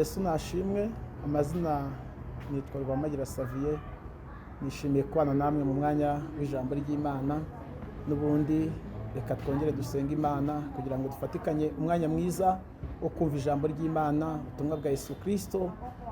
Yesu nashimwe. Amazina nitwa Rwamagira Savier. Nishimiye kubana namwe mu mwanya w'ijambo ry'Imana. N'ubundi reka twongere dusenge Imana kugira ngo dufatikanye umwanya mwiza wo kumva ijambo ry'Imana, ubutumwa bwa Yesu Kirisito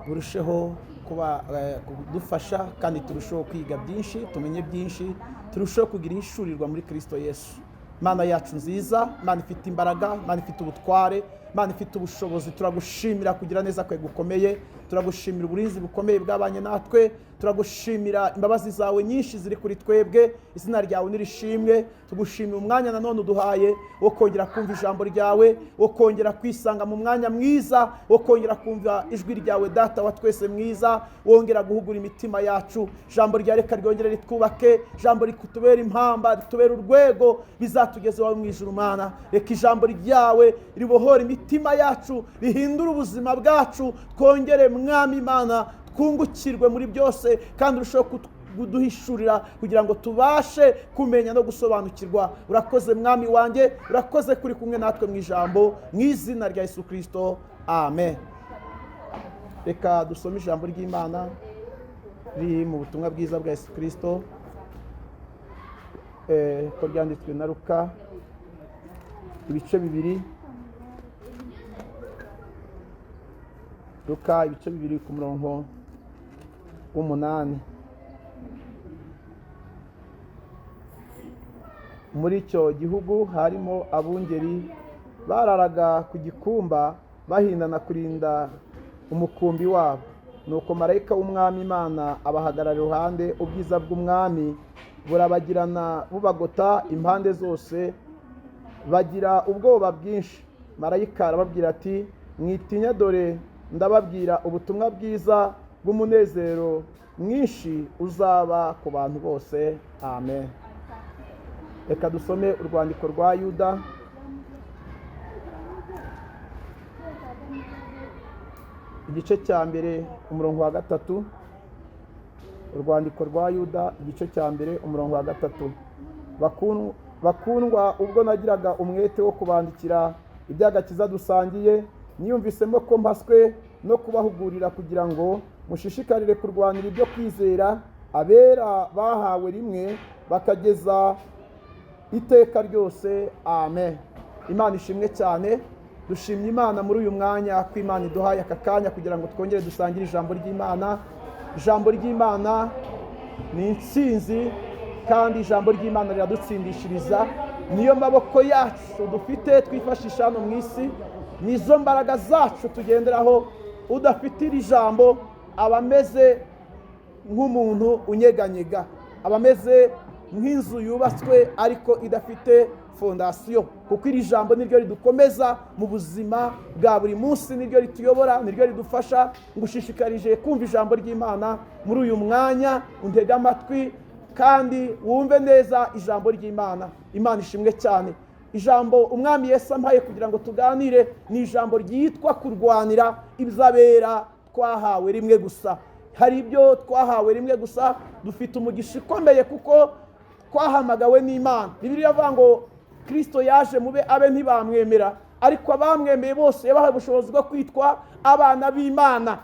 burusheho kuba kudufasha, kandi turusheho kwiga byinshi, tumenye byinshi, turusheho kugira ihishurirwa muri Kirisito Yesu. Mana yacu nziza, Mana ifite imbaraga, Mana ifite ubutware, Mana ifite ubushobozi, turagushimira kugira neza kwe gukomeye, turagushimira uburinzi bukomeye bwabanye natwe, turagushimira imbabazi zawe nyinshi ziri kuri twebwe. Izina ryawe nirishimwe. Tugushimira umwanya nanone uduhaye wo kongera kumva ijambo ryawe, wo kongera kwisanga mu mwanya mwiza, wo kongera kumva ijwi ryawe, Data wa twese mwiza, wongera guhugura imitima yacu. Ijambo ryawe reka ryongere ritwubake, ijambo rikutubera impamba, ritubera urwego bizatugeza iwawe mu ijuru. Mana, reka ijambo ryawe ribohore imitima yacu, rihindure ubuzima bwacu, twongere, Mwami Imana, twungukirwe muri byose, kandi urusheho kuduhishurira kugira ngo tubashe kumenya no gusobanukirwa. Urakoze Mwami wanjye, urakoze kuri kumwe natwe mu ijambo, mu izina rya Yesu Kirisito, amen. Reka dusome ijambo ry'Imana riri mu butumwa bwiza bwa Yesu Kirisito ko ryanditswe na Luka, ibice 2. Luka ibice 2 ku murongo w'8. Muri icyo gihugu harimo abungeri bararaga ku gikumba, bahindana kurinda umukumbi wabo. Nuko marayika w'Umwami Imana abahagarara iruhande, ubwiza bw'Umwami burabagirana bubagota impande zose, bagira ubwoba bwinshi. Marayika arababwira ati: mwitinya, dore ndababwira ubutumwa bwiza bw'umunezero mwinshi uzaba ku bantu bose. Amen. Reka dusome urwandiko rwa Yuda, igice cya 1 umurongo wa 3. Urwandiko rwa Yuda igice cya 1 umurongo wa 3. Bakundwa, ubwo nagiraga umwete wo kubandikira iby'agakiza dusangiye, niyumvisemo ko mpaswe no kubahugurira kugira ngo mushishikarire kurwanira ibyo kwizera abera bahawe rimwe bakageza iteka ryose. Amen. Imana ishimwe cyane. Dushimye Imana muri uyu mwanya ko Imana iduhaye aka kanya kugira ngo twongere dusangire ijambo ry'Imana. Ijambo ry'Imana ni intsinzi, kandi ijambo ry'Imana riradutsindishiriza. Niyo maboko yacu dufite twifashisha hano mu isi, nizo mbaraga zacu tugenderaho. Udafite iri jambo aba ameze nk'umuntu unyeganyega, aba ameze nk'inzu yubatswe ariko idafite fondasiyo, kuko iri jambo niryo ridukomeza mu buzima bwa buri munsi, niryo rituyobora, niryo ridufasha. Ngushishikarije kumva ijambo ry'Imana muri uyu mwanya, untege amatwi kandi wumve neza ijambo ry'Imana. Imana ishimwe cyane. Ijambo Umwami Yesu ampaye kugira ngo tuganire ni ijambo ryitwa kurwanira iby'abera twahawe rimwe gusa. Hari ibyo twahawe rimwe gusa, dufite umugisha ukomeye kuko twahamagawe n'Imana. Bibiliya ivuga ngo Kristo yaje mube abe ntibamwemera, ariko abamwemeye bose yabahaye ubushobozi bwo kwitwa abana b'Imana.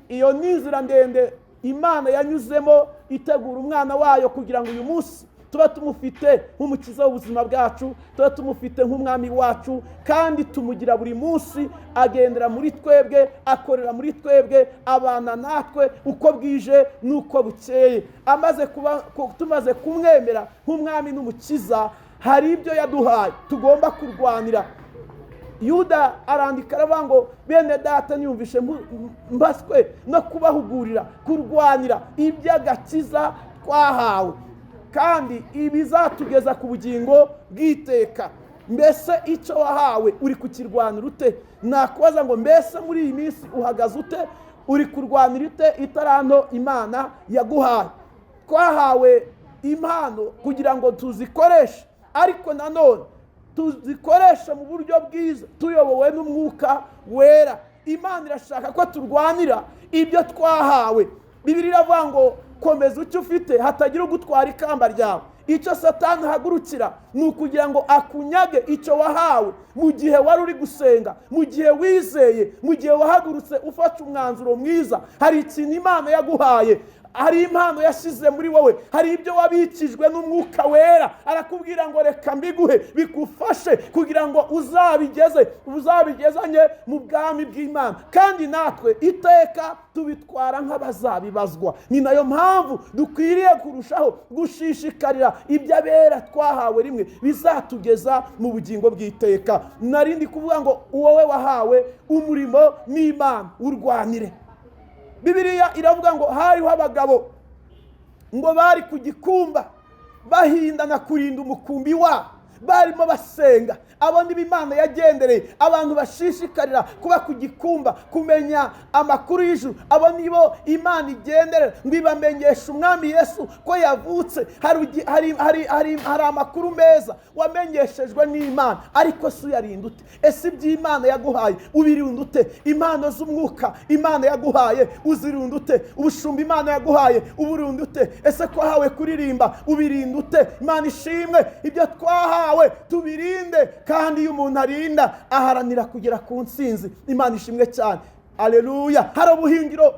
Iyo ni inzira ndende Imana yanyuzemo itegura umwana wayo kugira ngo uyu munsi tuba tumufite nk'umukiza w'ubuzima bwacu, tuba tumufite nk'umwami wacu, kandi tumugira buri munsi, agendera muri twebwe, akorera muri twebwe, abana natwe uko bwije n'uko bukeye. Tumaze kumwemera nk'umwami n'umukiza, hari ibyo yaduhaye tugomba kurwanira. Yuda arandika aravuga ngo bene data, niyumvishe mbaswe no kubahugurira kurwanira iby'agakiza twahawe, kandi ibizatugeza ku bugingo bw'iteka. Mbese icyo wahawe uri kukirwanira ute? Nakubaza ngo mbese muri iyi minsi uhagaze ute? Uri kurwanira ute itaranto Imana yaguhaye? Twahawe impano kugira ngo tuzikoreshe, ariko nanone tuzikoreshe mu buryo bwiza tuyobowe n'Umwuka Wera. Imana irashaka ko turwanira ibyo twahawe. Bibiliya iravuga ngo komeza icyo ufite, hatagira ugutwara ikamba ryawe. Icyo Satani ahagurukira ni ukugira ngo akunyage icyo wahawe mu gihe wari uri gusenga, mu gihe wizeye, mu gihe wahagurutse ufashe umwanzuro mwiza. Hari ikintu Imana yaguhaye, hari impano yashyize muri wowe, hari ibyo wabikijwe n'Umwuka Wera, arakubwira ngo reka mbiguhe bigufashe kugira ngo uzabigezanye mu bwami bw'Imana. Kandi natwe iteka tubitwara nk'abazabibazwa. Ni nayo mpamvu dukwiriye kurushaho gushishikarira ibyo abera twahawe rimwe bizatugeza mu bugingo bw'iteka. Narindi kuvuga ngo wowe wahawe umurimo n'Imana, urwanire. Bibiliya iravuga ngo hariho abagabo ngo bari ku gikumba bahindana kurinda umukumbi wabo, barimo basenga. Abo nibo Imana yagendereye, abantu bashishikarira kuba ku gikumba, kumenya amakuru y'ijuru. Abo nibo Imana igenderera ngo ibamenyeshe Umwami Yesu ko yavutse. Hari amakuru meza wamenyeshejwe n'Imana, ariko si uyarinda ute? Ese iby'Imana yaguhaye ubirinda ute? Impano z'umwuka Imana yaguhaye uzirinda ute? Ubushumba Imana yaguhaye uburinda ute? Ese ko wahawe kuririmba ubirinda ute? Imana ishimwe, ibyo twahawe tubirinde. Kandi iyo umuntu arinda aharanira kugera ku ntsinzi. Imana ishimwe cyane, aleluya. Hari ubuhingiro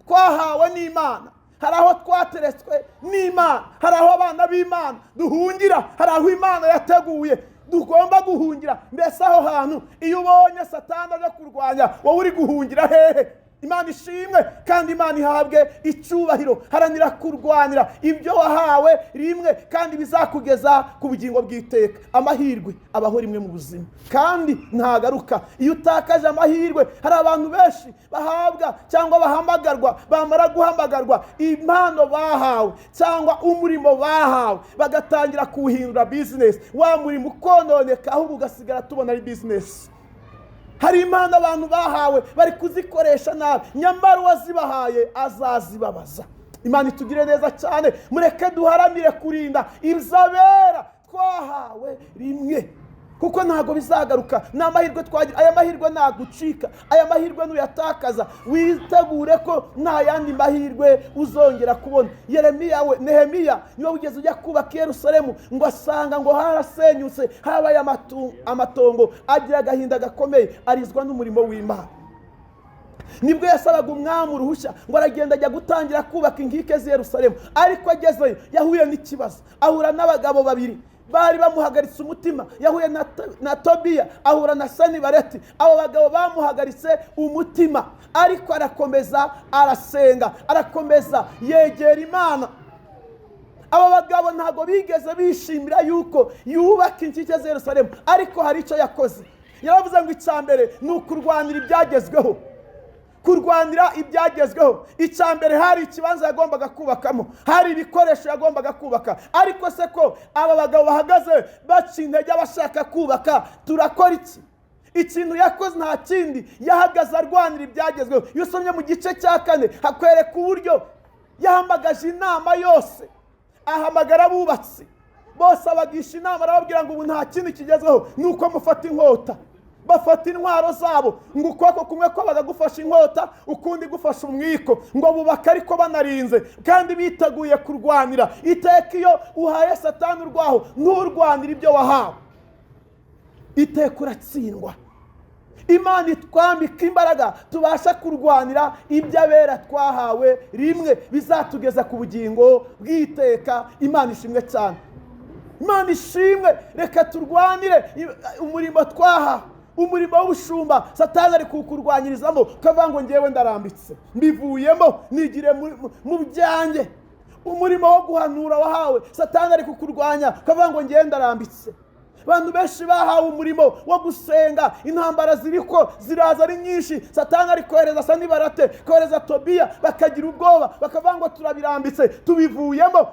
twahawe n'Imana, hari aho twateretswe n'Imana, hari aho abana b'Imana duhungira, hari aho Imana yateguye tugomba guhungira. Mbese aho hantu iyo ubonye Satani aje kurwanya, wowe uri guhungira hehe? Imana ishimwe kandi Imana ihabwe icyubahiro. Haranira kurwanira ibyo wahawe rimwe kandi bizakugeza ku bugingo bw'iteka. Amahirwe abaho rimwe mu buzima kandi ntagaruka. Iyo utakaje amahirwe, hari abantu benshi bahabwa cyangwa bahamagarwa, bamara guhamagarwa impano bahawe cyangwa umurimo bahawe bagatangira kuwuhindura business. Wa murimo ukononeka, ahubwo ugasigara tubona ari business. Hari impano abantu bahawe bari kuzikoresha nabi, nyamara uwazibahaye azazibabaza. Imana itugire neza cyane. Mureke duharanire kurinda ibizabera twahawe rimwe, kuko ntago bizagaruka. Ni amahirwe twagira, aya mahirwe ntagucika, aya mahirwe nuyatakaza witegure ko nta yandi mahirwe uzongera kubona. Yeremiya we, Nehemiya niwe wigeze ujya kubaka Yerusalemu, ngo asanga ngo harasenyutse, habaye amatongo, agira agahinda gakomeye, arizwa n'umurimo w'Imana. Nibwo yasabaga umwami uruhushya ngo aragenda ajya gutangira kubaka inkike z'i Yerusalemu. Ariko agezeyo yahuye n'ikibazo, ahura n'abagabo babiri bari bamuhagaritse umutima. Yahuye na Tobiya, ahura na Sanibareti. Abo bagabo bamuhagaritse umutima, ariko arakomeza arasenga, arakomeza yegera Imana. Abo bagabo ntago bigeze bishimira yuko yubaka inkike z'i Yerusalemu, ariko hari icyo yakoze. Yaravuze ngo icya mbere ni ukurwanira ibyagezweho. Kurwanira ibyagezweho. Icya mbere hari ikibanza yagombaga kubakamo, hari ibikoresho yagombaga kubaka. Ariko se ko aba bagabo bahagaze baca intege abashaka kubaka, turakora iki? Ikintu yakoze nta kindi, yahagaze arwanira ibyagezweho. Iyo usomye mu gice cya 4 hakwereka uburyo yahamagaje inama yose, ahamagara abubatsi bose, abagisha inama, arababwira ngo ubu nta kindi kigezweho nuko mufata inkota. Bafata intwaro zabo, ngo ukuboko kumwe kwabaga gufasha inkota, ukundi gufasha umwiko, ngo bubaka ariko banarinze kandi biteguye kurwanira. Iteka iyo uhaye Satani urwaho nturwanira ibyo wahawe, iteka uratsindwa. Imana itwambika imbaraga tubasha kurwanira ibyo abera twahawe rimwe bizatugeza ku bugingo bw'iteka. Imana ishimwe cyane, Imana ishimwe. Reka turwanire umurimo twahawe, umurimo w'ubushumba. Satani ari kukurwanyirizamo ukavuga ngo ngewe ndarambitse, mbivuyemo, nigire mu byanjye. Umurimo wo guhanura wahawe, Satani ari kukurwanya ukavuga ngo ngewe ndarambitse. Abantu benshi bahawe umurimo wo gusenga, intambara ziriko ziraza ari nyinshi, Satani ari kohereza Sanibarate, kohereza Tobiya, bakagira ubwoba bakavuga ngo turabirambitse, tubivuyemo.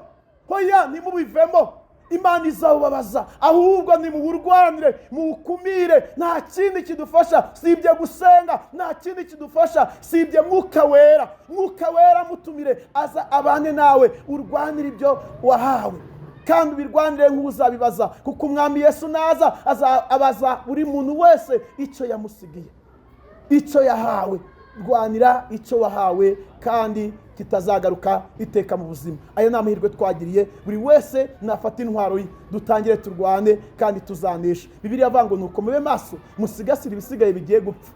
Hoya, ntimubivemo, Imana izawubabaza. Ahubwo nimuwurwanire, muwukumire. Nta kindi kidufasha sibye gusenga, nta kindi kidufasha sibye Mwuka Wera. Mwuka Wera mutumire aza abane nawe, urwanire ibyo wahawe kandi ubirwanire nk'uzabibaza, kuko Umwami Yesu naza abaza buri muntu wese icyo yamusigiye, icyo yahawe. Rwanira icyo wahawe kandi kitazagaruka iteka mu buzima. Ayo ni amahirwe twagiriye. Buri wese nafata intwaro ye, dutangire turwane kandi tuzanesha. Bibiliya avuga ngo nuko mube maso, musigasire ibisigaye bigiye gupfa.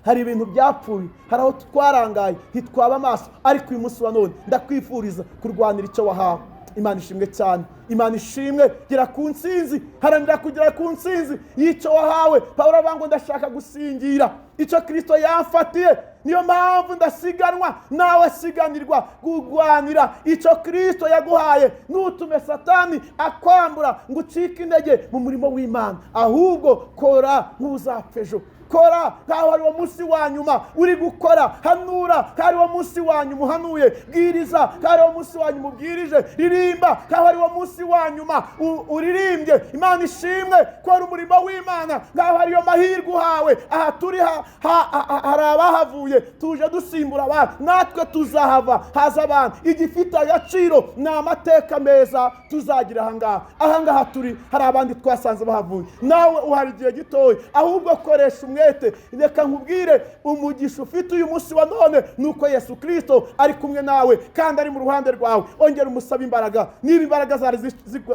Hari ibintu byapfuye, hari aho twarangaye ntitwaba amaso, ariko uyu munsi wa none ndakwifuriza kurwanira icyo wahawe. Imana ishimwe cyane, Imana ishimwe. Gera ku ntsinzi, haranira kugera ku ntsinzi y'icyo wahawe. Pawulo avuga ngo ndashaka gusingira icyo Kristo yamfatiye, niyo mpamvu ndasiganwa, nawe siganirwa kurwanira icyo Kristo yaguhaye. Ntutume Satani akwambura ngo ucike intege mu murimo w'Imana, ahubwo kora nk'uzapfa ejo, kora nkaho ari wo munsi wa nyuma uri gukora, hanura nkaho ari wo munsi wa nyuma uhanuye, bwiriza nkaho ari wo munsi wa nyuma ubwirije, ririmba nkaho ari wo munsi wa nyuma uririmbye. Imana ishimwe, kora umurimo w'Imana nkaho ariyo mahirwe uhawe. Aha turi hari abahavuye, tuje dusimbura abantu, natwe tuzahava haza abantu. Igifite agaciro ni amateka meza tuzagira ahangaha. Ahangaha turi hari abandi twasanze bahavuye, nawe uhari igihe gitoya, ahubwo koresha umwete. Reka nkubwire, umugisha ufite uyu munsi wa none nuko Yesu Kristo ari kumwe nawe kandi ari mu ruhande rwawe. Ongera umusabe imbaraga, niba imbaraga zari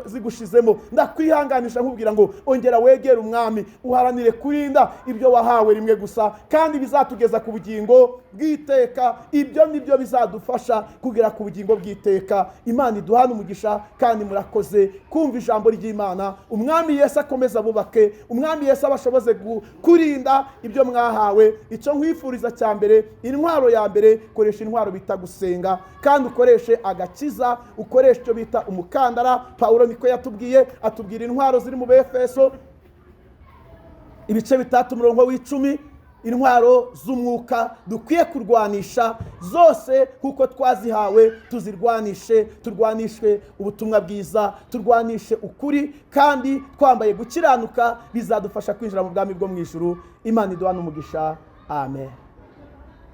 zigushizemo, ndakwihanganisha nkubwira ngo ongera wegere umwami, uharanire kurinda ibyo wahawe rimwe gusa, kandi bizatugeza ku bugingo bw'iteka. Ibyo nibyo bizadufasha kugera ku bugingo bw'iteka. Imana iduhane umugisha kandi murakoze kumva ijambo ry'Imana. Umwami Yesu akomeza abubake, umwami Yesu abashoboze kurinda ibyo mwahawe. Icyo nkwifuriza cya mbere, intwaro ya mbere, koresha intwaro bita gusenga, kandi ukoreshe agakiza, ukoreshe icyo bita umukandara. Pawulo niko yatubwiye, atubwira intwaro ziri mu Befeso ibice 3 umurongo w'10, intwaro z'umwuka dukwiye kurwanisha zose kuko twazihawe, tuzirwanishe, turwanishwe ubutumwa bwiza, turwanishe ukuri, kandi twambaye gukiranuka, bizadufasha kwinjira mu bwami bwo mu ijuru. Imana iduhane umugisha. Amen.